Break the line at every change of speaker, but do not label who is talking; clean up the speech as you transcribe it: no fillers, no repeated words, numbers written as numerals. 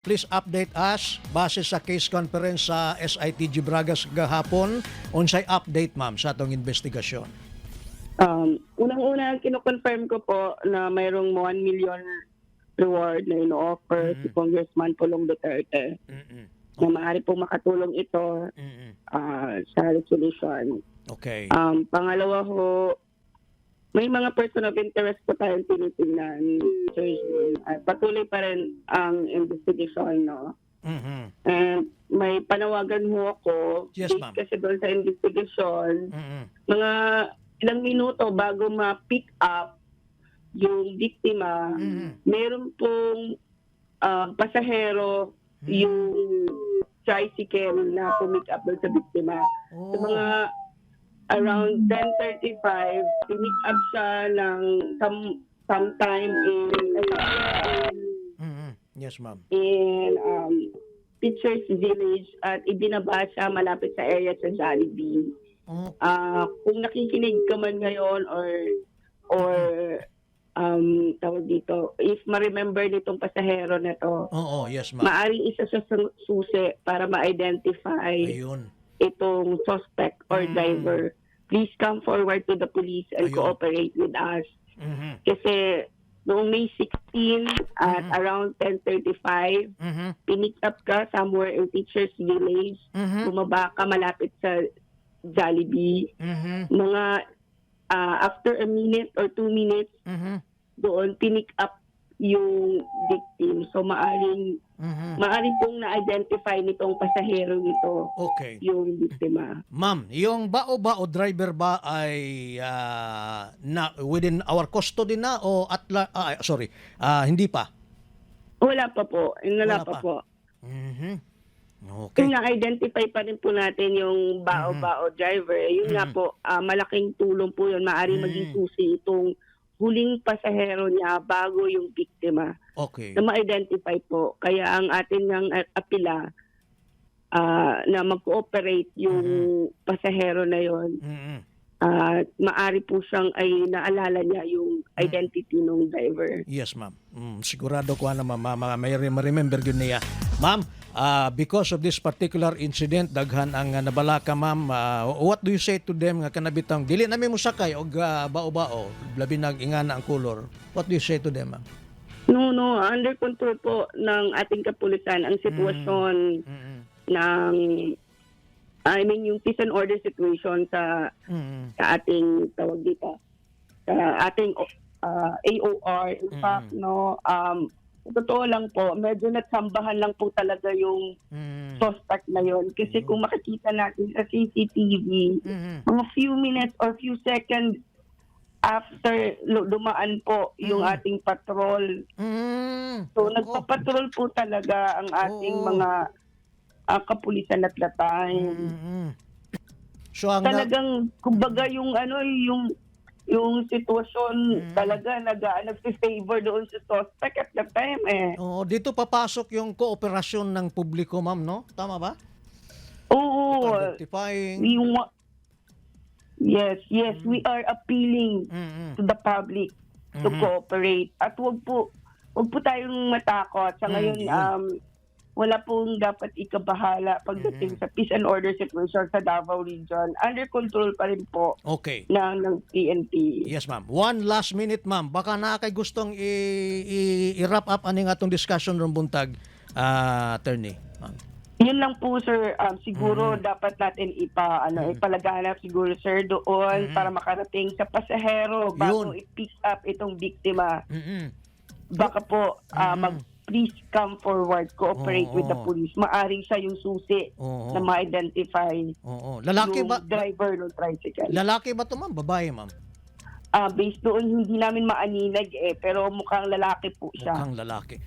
Please update us base sa case conference sa SITG Bragas gahapon. Unsay update ma'am sa atong investigasyon?
Unang-una, kino-confirm ko po na mayroong 1 million reward na ino-offer si Congressman Pulong Duterte na maaari pong makatulong ito sa resolution.
Okay.
Pangalawa ho, may mga person of interest po tayong tinitingnan. So, patuloy pa rin ang investigation, no? And may panawagan ho ako.
Yes, ma'am.
Kasi doon sa investigation, mga ilang minuto bago ma-pick up yung biktima, meron pong pasahero yung tricycle na pumick up doon sa biktima. So, mga around 10:35, pinick up siya ng sometime
Yes, ma'am.
in Pictures Village at ibinaba siya malapit sa area sa Jollibee. Kung nakikinig ka man ngayon or tawag dito, if ma-remember nitong pasahero na to,
Oo, yes, ma'am.
maaring isa sa susi para ma-identify
Ayun.
itong suspect or driver. Please come forward to the police and
Ayun.
cooperate with us. Kasi noong May 16 at around 10:35, pinick up ka somewhere in Teachers Village, bumaba ka malapit sa Jollibee. Mga after a minute or 2 minutes, doon pinick up yung victim. So maaring pong na-identify nitong pasahero nito
Okay.
yung biktima.
Ma'am, yung bao-bao driver ba ay na within our custody na o hindi pa?
Wala pa po.
Wala
Wala pa
pa.
po.
Okay.
Kung na-identify pa rin po natin yung bao-bao driver, yun nga po, malaking tulong po yun. Maaring maging susi itong huling pasahero niya bago yung biktima
Okay.
na ma-identify po. Kaya ang atin ng apila na mag-cooperate yung pasahero na yon, maari po siyang ay naalala niya yung identity ng driver.
Yes, ma'am. Sigurado ko na ma'am, may remember yun niya. Ma'am, because of this particular incident, daghan ang nabalaka, ma'am. What do you say to them nga kanabitang dili nami mo sakay og bao-bao, labi nag ingana ang color. What do you say to them, ma'am?
No, under control po ng ating kapulisan ang sitwasyon ng yung peace and order situation sa ating tawag dito, sa ating AOR. In fact, totoo lang po, medyo natsambahan lang po talaga yung suspect na yon. Kasi kung makikita natin sa CCTV, mga few minutes or few seconds after dumaan po yung ating patrol. So, nagpapatrol po talaga ang ating mga kapulisan at that time.
So ang
Talagang, kumbaga yung sitwasyon talaga nag-favor doon sa suspect at that time
dito papasok yung kooperasyon ng publiko, ma'am, no? Tama ba?
Oo.
Identifying.
Yes, we are appealing to the public to cooperate. At wag po tayong matakot. Sa ngayon, wala pong dapat ikabahala pagdating sa peace and order situation sa Davao Region. Under control pa rin po
Okay.
ng PNP.
Yes, ma'am. One last minute, ma'am. Baka na kay gustong i-wrap up aning atong discussion ron buntag, attorney. Ma'am.
Yun lang po, sir. Siguro dapat natin ipalaganap siguro, sir, doon para makarating sa pasahero bago i-pick up itong biktima. Baka po please come forward, cooperate with the police. Maaring siya yung susi na ma-identify
Lalaki
yung
ba?
driver ng tricycle.
Lalaki ba to, ma'am? Babae, ma'am?
Based doon, hindi namin maaninag pero mukhang lalaki po siya.
Mukhang lalaki.